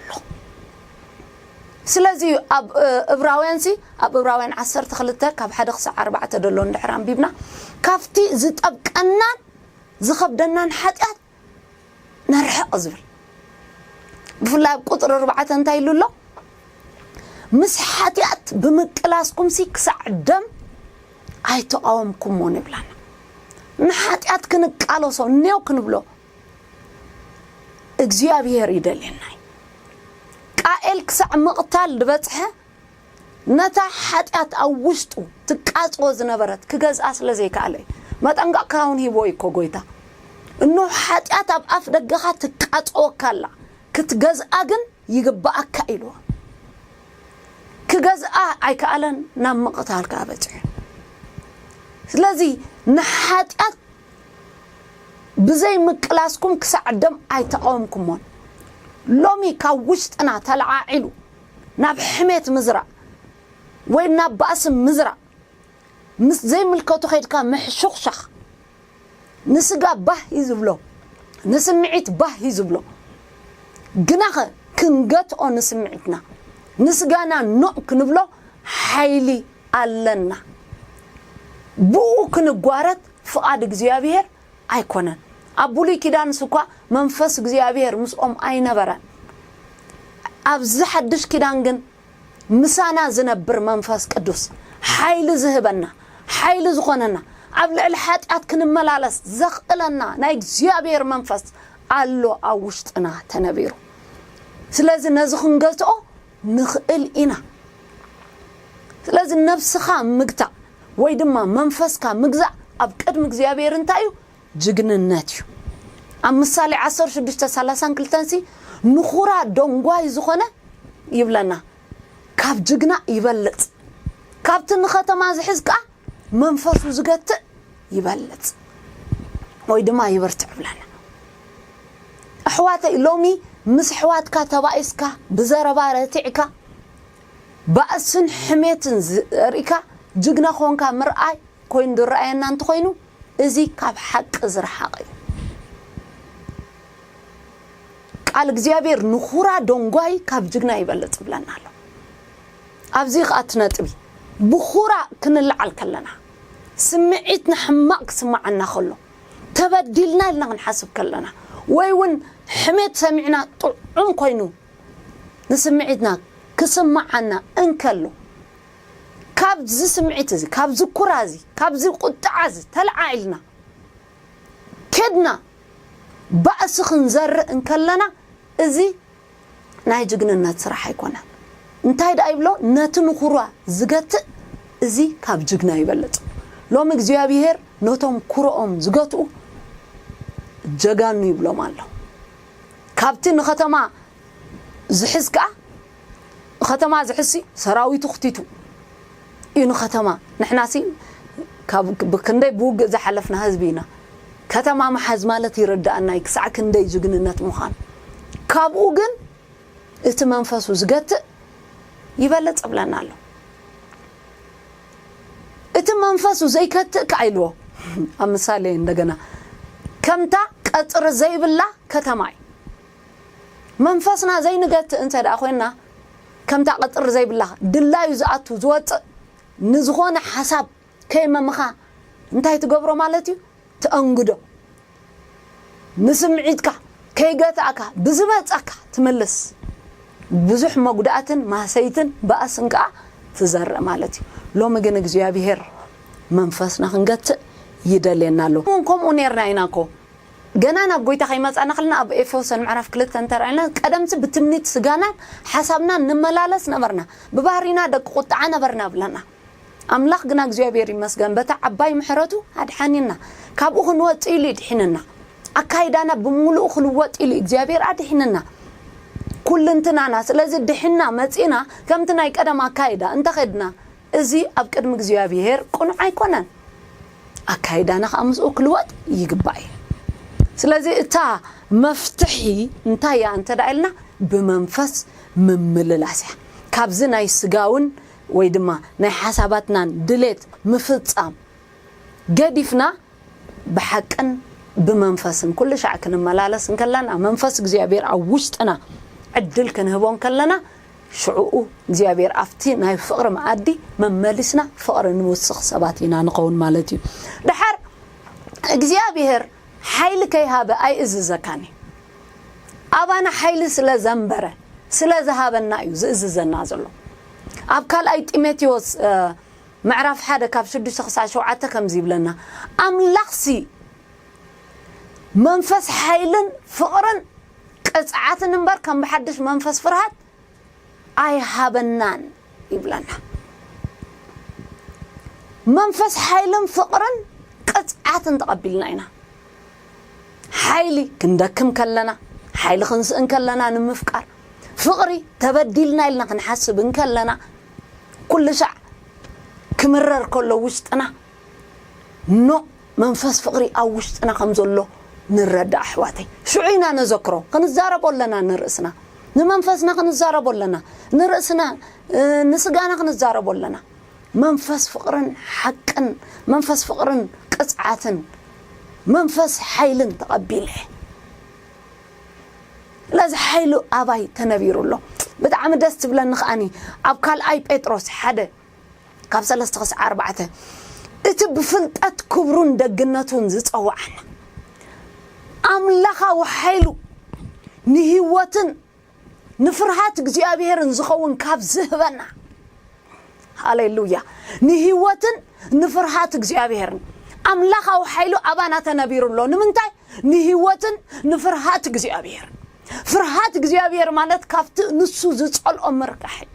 ስለዚ ኣብ እብራውያንሲ፣ ኣብ እብራውያን ዓሰርተ ክልተ ካብ ሓደ ክሳዕ ኣርባዕተ ዘሎ እንድሕር ኣንቢብና፣ ካብቲ ዝጠብቀናን ዝኸብደናን ሓጢኣት ነርሕቕ ዝብል። ብፍላይ ኣብ ቁፅሪ ኣርባዕተ እንታይ ኢሉ ኣሎ? ምስ ሓጢኣት ብምቅላስኩምሲ ክሳዕ ደም ኣይተቃወምኩሞን ይብላና። ንሓጢኣት ክንቃለሶ እኔው ክንብሎ እግዚኣብሔር ይደልየና እዩ። ቃኤል ክሳዕ ምቕታል ዝበጽሐ ነታ ሓጢኣት ኣብ ውሽጡ ትቃጽዎ ዝነበረት ክገዝኣ ስለ ዘይከኣለ እዩ። መጠንቀቕታ እውን ሂብዎ እዩ እኮ ጎይታ። እኖ ሓጢኣት ኣብ ኣፍ ደገኻ ትቃጽወካ ኣላ፣ ክትገዝኣ ግን ይግብኣካ ኢልዎ። ክገዝኣ ኣይከኣለን፣ ናብ ምቕታል ከኣ በጺሑ። ስለዚ ንሓጢኣት ብዘይ ምቅላስኩም ክሳዕ ደም ኣይተቃወምኩሞን። ሎሚ ካብ ውሽጥና ተለዓዒሉ ናብ ሕሜት ምዝራእ ወይ ናብ ባእሲ ምዝራእ፣ ምስ ዘይምልከቱ ከይድካ ምሕሹኽሻኽ፣ ንስጋ ባህ እዩ ዝብሎ፣ ንስምዒት ባህ እዩ ዝብሎ። ግናኸ ክንገትኦ ንስምዒትና፣ ንስጋና ኖእ ክንብሎ ሓይሊ ኣለና። ብኡ ክንጓረት ፍቓድ እግዚኣብሔር ኣይኮነን። ኣብ ብሉይ ኪዳንስ እኳ መንፈስ እግዚኣብሔር ምስኦም ኣይነበረን። ኣብዚ ሓድሽ ኪዳን ግን ምሳና ዝነብር መንፈስ ቅዱስ፣ ሓይሊ ዝህበና፣ ሓይሊ ዝኾነና፣ ኣብ ልዕሊ ሓጢኣት ክንመላለስ ዘኽእለና ናይ እግዚኣብሔር መንፈስ ኣሎ ኣብ ውሽጥና ተነቢሩ። ስለዚ ነዚ ክንገዝኦ ንኽእል ኢና። ስለዚ ነብስኻ ምግታእ ወይ ድማ መንፈስካ ምግዛእ ኣብ ቅድሚ እግዚኣብሔር እንታይ እዩ? ጅግንነት እዩ። ኣብ ምሳሌ ዓሰርተ ሽዱሽተ ሰላሳን ክልተን ሲ፣ ንኹራ ደንጓይ ዝኾነ ይብለና፣ ካብ ጅግና ይበልጽ። ካብቲ ንኸተማ ዝሕዝ ከኣ መንፈሱ ዝገትእ ይበልጽ ወይ ድማ ይበርትዕ ይብለና። ኣሕዋተይ፣ ሎሚ ምስ ኣሕዋትካ ተባኢስካ፣ ብዘረባ ረቲዕካ፣ ባእስን ሕሜትን ዘሪእካ ጅግና ኾንካ ምርኣይ ኮይኑ ዝረኣየና እንተኾይኑ፣ እዚ ካብ ሓቂ ዝረሓቐ እዩ። ቃል እግዚኣብሔር ንኹራ ደንጓይ ካብ ጅግና ይበልጽ ይብለና ኣሎ። ኣብዚ ኸኣ እቲ ነጥቢ፣ ብኹራ ክንለዓል ከለና፣ ስምዒትና ሕማቕ ክስምዓና ከሎ፣ ተበዲልና ኢልና ክንሓስብ ከለና፣ ወይ እውን ሕሜት ሰሚዕና ጥዑም ኮይኑ ንስምዒትና ክስምዓና እንከሎ፣ ካብዚ ስምዒት እዚ፣ ካብዚ ኩራ እዚ፣ ካብዚ ቁጥዓ እዚ ተለዓዒልና ኬድና ባእሲ ክንዘርእ እንከለና፣ እዚ ናይ ጅግንነት ስራሕ ኣይኮነን። እንታይ ደኣ ይብሎ? ነቲ ንኹራ ዝገትእ እዚ ካብ ጅግና ይበልጽ። ሎሚ እግዚኣብሔር ነቶም ኩርኦም ዝገትኡ ጀጋኑ ይብሎም ኣሎ። ካብቲ ንኸተማ ዝሕዝ ከኣ፣ ንኸተማ ዝሕዝሲ ሰራዊቱ ክቲቱ እዩ ንኸተማ። ንሕናሲ ካብ ብክንደይ ብውግእ ዝሓለፍና ህዝቢ ኢና። ከተማ ምሓዝ ማለት ይርድኣና እዩ፣ ክሳዕ ክንደይ ጅግንነት ምዃኑ። ካብኡ ግን እቲ መንፈሱ ዝገትእ ይበልጽ እብለና ኣሎ። እቲ መንፈሱ ዘይከትእ ከኣ ኢልዎ። ኣብ ምሳሌ እንደገና፣ ከምታ ቀጽሪ ዘይብላ ከተማ እዩ። መንፈስና ዘይንገትእ እንተ ደኣ ኮይንና፣ ከምታ ቀጽሪ ዘይብላ፣ ድላዩ ዝኣቱ ዝወጽእ፣ ንዝኾነ ሓሳብ ከይመምኻ እንታይ ትገብሮ ማለት እዩ? ትኣንግዶ። ንስምዒትካ ከይገታእካ ብዝመጻካ ትምልስ። ብዙሕ መጉዳእትን ማህሰይትን ባእስን ከኣ ትዘርእ ማለት እዩ። ሎሚ ግን እግዚኣብሔር መንፈስና ክንገትእ ይደልየና ኣሎ። እውን ከምኡ ኔርና ኢና እኮ። ገና ናብ ጎይታ ከይመጻና ከለና ኣብ ኤፌሶን ምዕራፍ ክልተ እንተረኣና፣ ቀደምቲ ብትምኒት ስጋናን ሓሳብናን ንመላለስ ነበርና፣ ብባህሪና ደቂ ቁጥዓ ነበርና ብለና። ኣምላኽ ግና እግዚኣብሔር ይመስገን በታ ዓባይ ምሕረቱ ኣድሓኒና። ካብኡ ክንወጽእ ኢሉ ይድሒንና። ኣካይዳና ብምሉኡ ክልወጥ ኢሉ እግዚኣብሔር ኣድሒንና። ኩልንትናና፣ ስለዚ ድሒንና መጺእና ከምቲ ናይ ቀደም ኣካይዳ እንተኸድና፣ እዚ ኣብ ቅድሚ እግዚኣብሔር ቅኑዕ ኣይኮነን። ኣካይዳና ከኣ ምስኡ ክልወጥ ይግባእ እዩ። ስለዚ እታ መፍትሒ እንታይ እያ እንተ ደኣ ኢልና፣ ብመንፈስ ምምልላስ እያ። ካብዚ ናይ ስጋውን ወይ ድማ ናይ ሓሳባትናን ድሌት ምፍጻም ገዲፍና ብሓቅን ብመንፈስን ኩሉ ሻዕ ክንመላለስ እንከለና፣ መንፈስ እግዚኣብሔር ኣብ ውሽጥና ዕድል ክንህቦ እንከለና፣ ሽዕኡ እግዚኣብሔር ኣብቲ ናይ ፍቕሪ መኣዲ መመሊስና ፍቕሪ ንውስኽ ሰባት ኢና ንኸውን ማለት እዩ። ድሓር እግዚኣብሔር ሓይሊ ከይሃበ ኣይእዝዘካን እዩ። ኣባና ሓይሊ ስለ ዘንበረ፣ ስለ ዝሃበና እዩ ዝእዝዘና ዘሎ። ኣብ ካልኣይ ጢሞቴዎስ፣ እ፣ ምዕራፍ ሓደ ካብ ሽዱሽተ ክሳዕ ሸውዓተ ከምዚ ይብለና፣ ኣምላኽሲ መንፈስ ሓይልን ፍቕርን ቅጽዓትን እምበር ከም ብሓድሽ መንፈስ ፍርሃት ኣይሃበናን ይብለና። መንፈስ ሓይልን ፍቕርን ቅጽዓትን ተቐቢልና ኢና። ሓይሊ ክንደክም ከለና፣ ሓይሊ ክንስእን ከለና ንምፍቃር፣ ፍቕሪ ተበዲልና ኢልና ክንሓስብ እንከለና፣ ኩሉ ሻዕ ክምረር ከሎ ውሽጥና፣ ኖ መንፈስ ፍቕሪ ኣብ ውሽጥና ከም ዘሎ ንረዳእ ኣሕዋተይ። ሽዑ ኢና ነዘክሮ፣ ክንዛረቦ ኣለና ንርእስና፣ ንመንፈስና ክንዛረቦ ኣለና፣ ንርእስና፣ እ፣ ንስጋና ክንዛረቦ ኣለና። መንፈስ ፍቕርን ሓቅን፣ መንፈስ ፍቕርን ቅጽዓትን፣ መንፈስ ሓይልን ተቐቢለ። ስለዚ ሓይሉ ኣባይ ተነቢሩ ኣሎ። ብጣዕሚ ደስ ትብለኒ ከዓኒ ኣብ ካልኣይ ጴጥሮስ ሓደ ካብ ሰለስተ ክሳዕ ኣርባዕተ፣ እቲ ብፍልጠት ክብሩን ደግነቱን ዝጸዋዓና ኣምላኻዊ ሓይሉ ንህይወትን ንፍርሃት እግዚኣብሔርን ዝኸውን ካብ ዝህበና፣ ሃሌሉያ፣ ንህይወትን ንፍርሃት እግዚኣብሔርን ኣምላኻዊ ሓይሉ ኣባና ተነቢሩ ኣሎ። ንምንታይ? ንህይወትን ንፍርሃት እግዚኣብሔር። ፍርሃት እግዚኣብሔር ማለት ካብቲ ንሱ ዝጸልኦ ምርካሕ እዩ።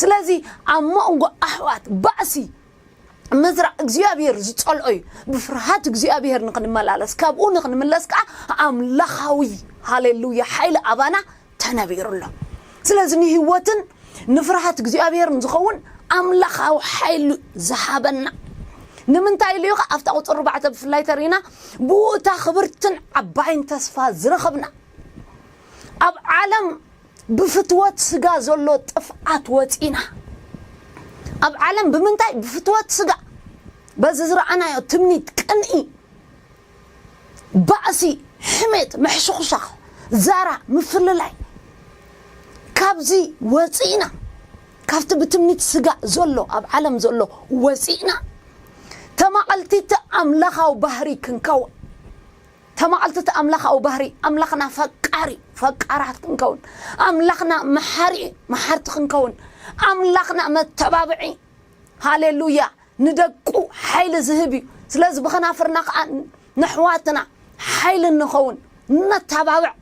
ስለዚ ኣብ መንጎ ኣሕዋት ባእሲ ምዝራእ እግዚኣብሔር ዝጸልኦ እዩ። ብፍርሃት እግዚኣብሔር ንኽንመላለስ፣ ካብኡ ንኽንምለስ ከኣ ኣምላኻዊ፣ ሃሌሉያ፣ ሓይሊ ኣባና ተነቢሩ ኣሎ። ስለዚ ንህይወትን ንፍርሃት እግዚኣብሔርን ዝኸውን ኣምላኻዊ ሓይሊ ዝሃበና ንምንታይ ኢሉ እዩ? ኣብታ ቁፅሪ ኣርባዕተ ብፍላይ ተሪእና ብኡ እታ ክብርትን ዓባይን ተስፋ ዝረኸብና። ኣብ ዓለም ብፍትወት ስጋ ዘሎ ጥፍኣት ወፂና። ኣብ ዓለም ብምንታይ? ብፍትወት ስጋ፣ በዚ ዝረኣናዮ ትምኒት፣ ቅንኢ፣ ባእሲ፣ ሕሜት፣ ምሕሽኹሻኽ፣ ዛራ፣ ምፍልላይ፣ ካብዚ ወፂእና፣ ካብቲ ብትምኒት ስጋ ዘሎ ኣብ ዓለም ዘሎ ወፂእና ተማቐልቲ እቲ ኣምላኻዊ ባህሪ ክንከውን። ተማቐልቲ እቲ ኣምላኻዊ ባህሪ፣ ኣምላኽና ፈቃሪ፣ ፈቃራት ክንከውን፣ ኣምላኽና መሓሪ፣ መሓርቲ ክንከውን፣ ኣምላኽና መተባብዒ፣ ሃሌሉያ፣ ንደቁ ሓይሊ ዝህብ እዩ። ስለዚ ብኸናፍርና ከዓ ንኣሕዋትና ሓይሊ ንኸውን፣ ነተባብዕ።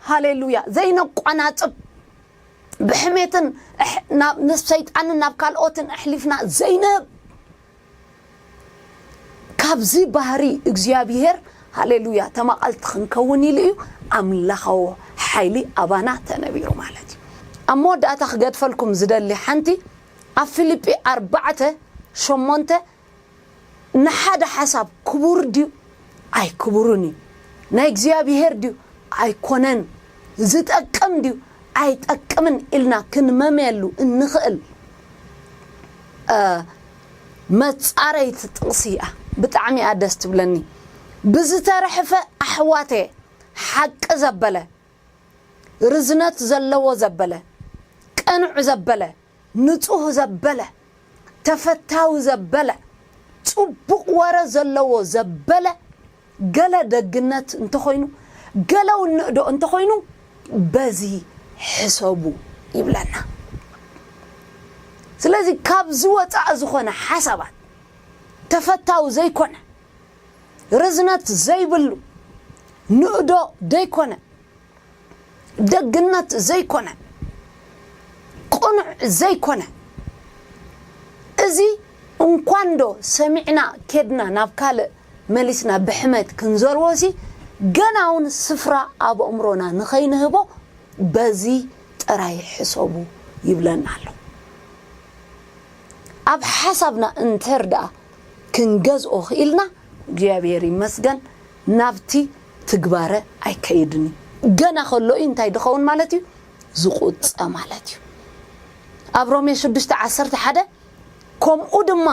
ሃሌሉያ፣ ዘይነቋናጽብ፣ ብሕሜትን ኣሕ-፣ ናብ፣ ንሰይጣንን ናብ ካልኦትን ኣሕሊፍና ዘይንህብ። ካብዚ ባህሪ እግዚኣብሔር፣ ሃሌሉያ፣ ተማቐልቲ ክንከውን ኢሉ እዩ ኣምላኻዊ ሓይሊ ኣባና ተነቢሩ ማለት እዩ። ኣብ መወዳእታ ክገድፈልኩም ዝደሊ ሓንቲ፣ ኣብ ፊልጲ ኣርባዕተ ሸሞንተ፣ ንሓደ ሓሳብ ክቡር ድዩ ኣይክቡርን እዩ፣ ናይ እግዚኣብሔር ድዩ ኣይኮነን፣ ዝጠቅም ድዩ ኣይጠቅምን ኢልና ክንመምየሉ እንኽእል፣ እ፣ መጻረይቲ ጥቕሲ እያ። ብጣዕሚ እያ ደስ ትብለኒ። ብዝተረሕፈ ኣሕዋተየ፣ ሓቂ ዘበለ፣ ርዝነት ዘለዎ ዘበለ፣ ቅኑዕ ዘበለ፣ ንጹህ ዘበለ፣ ተፈታዊ ዘበለ፣ ጽቡቕ ወረ ዘለዎ ዘበለ፣ ገለ ደግነት እንተኾይኑ፣ ገለ እውን ንእዶ እንተኾይኑ፣ በዚ ሕሰቡ ይብለና። ስለዚ ካብዚ ወጻኢ ዝኾነ ሓሳባት፣ ተፈታዊ ዘይኮነ፣ ርዝነት ዘይብሉ፣ ንእዶ ዘይኮነ፣ ደግነት ዘይኮነ፣ ቅኑዕ ዘይኮነ፣ እዚ እንኳን ዶ ሰሚዕና ኬድና ናብ ካልእ መሊስና ብሕመት ክንዘርዎሲ፣ ገና እውን ስፍራ ኣብ ኣእምሮና ንኸይንህቦ በዚ ጥራይ ሕሰቡ ይብለና ኣሎ። ኣብ ሓሳብና እንተር ደኣ ክንገዝኦ ክኢልና፣ እግዚኣብሔር ይመስገን፣ ናብቲ ትግባረ ኣይከይድን እዩ። ገና ከሎ እዩ እንታይ ድኸውን ማለት እዩ? ዝቑጸ ማለት እዩ። ኣብ ሮሜ ሽዱሽተ ዓሰርተ ሓደ፣ ከምኡ ድማ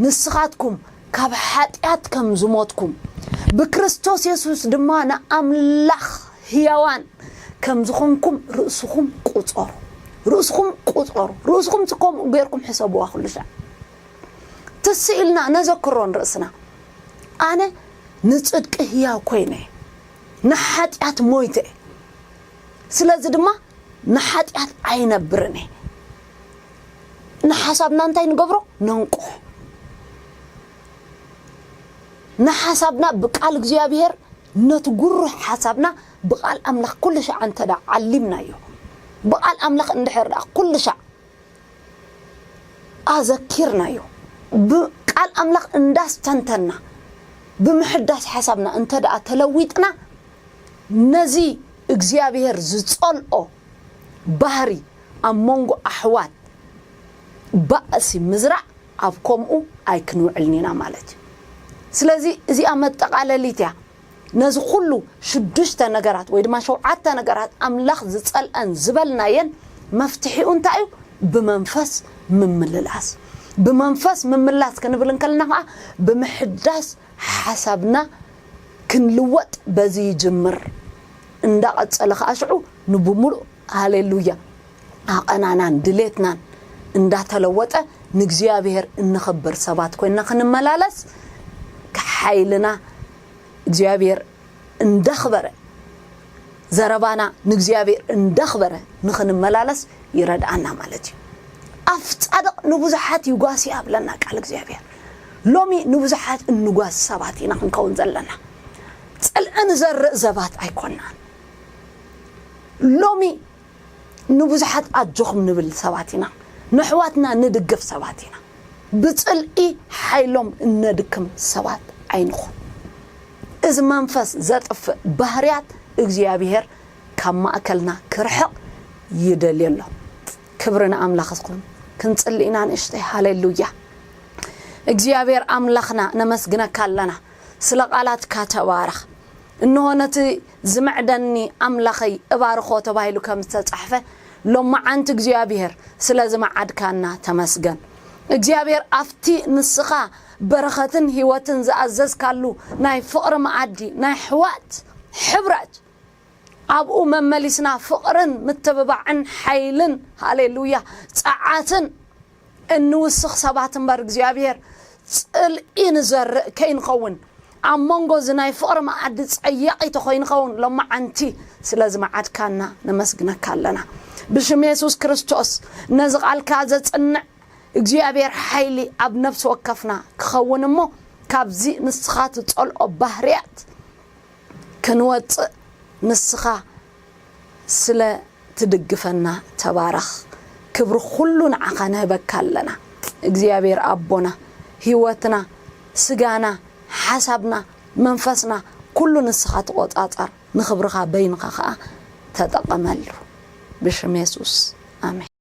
ንስኻትኩም ካብ ሓጢኣት ከም ዝሞትኩም፣ ብክርስቶስ የሱስ ድማ ንኣምላኽ ህያዋን ከም ዝኾንኩም ርእስኹም ቁጸሩ። ርእስኹም ቁጸሩ። ርእስኹም ከምኡ ጌርኩም ሕሰብዋ ኩሉ ሻዕ። ትስ ኢልና ነዘክሮ ንርእስና፣ ኣነ ንጽድቂ ህያው ኮይነ፣ ንሓጢኣት ሞይተ። ስለዚ ድማ ንሓጢኣት ኣይነብርን እየ። ንሓሳብና እንታይ ንገብሮ? ነንቅሖ። ንሓሳብና ብቃል እግዚኣብሔር፣ ነቲ ጉሩህ ሓሳብና ብቃል ኣምላኽ ኩሉ ሻዕ እንተ ደኣ ዓሊምናዮ፣ ብቃል ኣምላኽ እንድሕር ደኣ ኩሉ ሻዕ ኣዘኪርናዮ፣ ብቃል ኣምላኽ እንዳስተንተና፣ ብምሕዳስ ሓሳብና እንተ ደኣ ተለዊጥና፣ ነዚ እግዚኣብሔር ዝጸልኦ ባህሪ ኣብ መንጎ ኣሕዋት ባእሲ ምዝራእ፣ ኣብ ከምኡ ኣይክንውዕልን ኢና ማለት እዩ። ስለዚ እዚኣ መጠቓለሊት እያ። ነዚ ኩሉ ሽዱሽተ ነገራት ወይ ድማ ሸውዓተ ነገራት ኣምላኽ ዝጸልአን ዝበልናየን መፍትሒኡ እንታይ እዩ? ብመንፈስ ምምልላስ። ብመንፈስ ምምላስ ክንብል እንከለና ከኣ ብምሕዳስ ሓሳብና ክንልወጥ በዚ ይጅምር። እንዳቐጸለ ከኣ ሽዑ ንብሙሉእ ሃሌሉያ ዓቐናናን ድሌትናን እንዳተለወጠ ንእግዚኣብሔር እንኽብር ሰባት ኮይና ክንመላለስ ሓይልና እግዚኣብሔር እንዳኽበረ ዘረባና ንእግዚኣብሔር እንዳኽበረ ንኽንመላለስ ይረድኣና ማለት እዩ። ኣፍ ጻድቕ ንብዙሓት ይጓስ ይኣብለና ቃል እግዚኣብሔር። ሎሚ ንብዙሓት እንጓስ ሰባት ኢና ክንከውን ዘለና። ጽልኢ ንዘርእ ሰባት ኣይኮናን። ሎሚ ንብዙሓት ኣጆኹም ንብል ሰባት ኢና። ንሕዋትና ንድግፍ ሰባት ኢና። ብጽልኢ ሓይሎም እነድክም ሰባት ኣይንኹን። እዚ መንፈስ ዘጥፍእ ባህርያት እግዚኣብሔር ካብ ማእከልና ክርሕቕ ይደልዮ ኣሎ። ክብሪ ንኣምላኽ ይኹን። ክንጽሊ ኢና ንእሽተይ። ሃሌሉያ። እግዚኣብሔር ኣምላኽና ነመስግነካ ኣለና። ስለ ቃላትካ ተባረኽ። እንሆ ነቲ ዝምዕደኒ ኣምላኸይ እባርኾ ተባሂሉ ከም ዝተጻሕፈ፣ ሎማዓንቲ እግዚኣብሔር ስለዚ መዓድካና ተመስገን። እግዚኣብሔር ኣብቲ ንስኻ በረኸትን ህይወትን ዝኣዘዝካሉ ናይ ፍቕሪ መኣዲ፣ ናይ ኣሕዋት ሕብረት፣ ኣብኡ መመሊስና ፍቕርን ምትብባዕን ሓይልን፣ ሃሌሉያ፣ ጸዓትን እንውስኽ ሰባት እምበር እግዚኣብሔር ጽልኢ ንዘርእ ከይንኸውን፣ ኣብ መንጎ እዚ ናይ ፍቕሪ መኣዲ ጸያቒ ተኾይንኸውን ሎማዓንቲ ስለዚ መዓድካና ነመስግነካ ኣለና። ብሽም የሱስ ክርስቶስ ነዚ ቃልካ ዘጽንዕ እግዚኣብሔር ሓይሊ ኣብ ነፍሲ ወከፍና ክኸውን እሞ ካብዚ ንስኻ ትጸልኦ ባህርያት ክንወጽእ ንስኻ ስለ ትድግፈና ተባረኽ። ክብሪ ኩሉ ንዓኻ ንህበካ ኣለና። እግዚኣብሔር ኣቦና፣ ህይወትና፣ ስጋና፣ ሓሳብና፣ መንፈስና፣ ኩሉ ንስኻ ትቆጻጸር። ንኽብርኻ በይንኻ ኸኣ ተጠቐመሉ። ብሽም የሱስ፣ ኣሜን።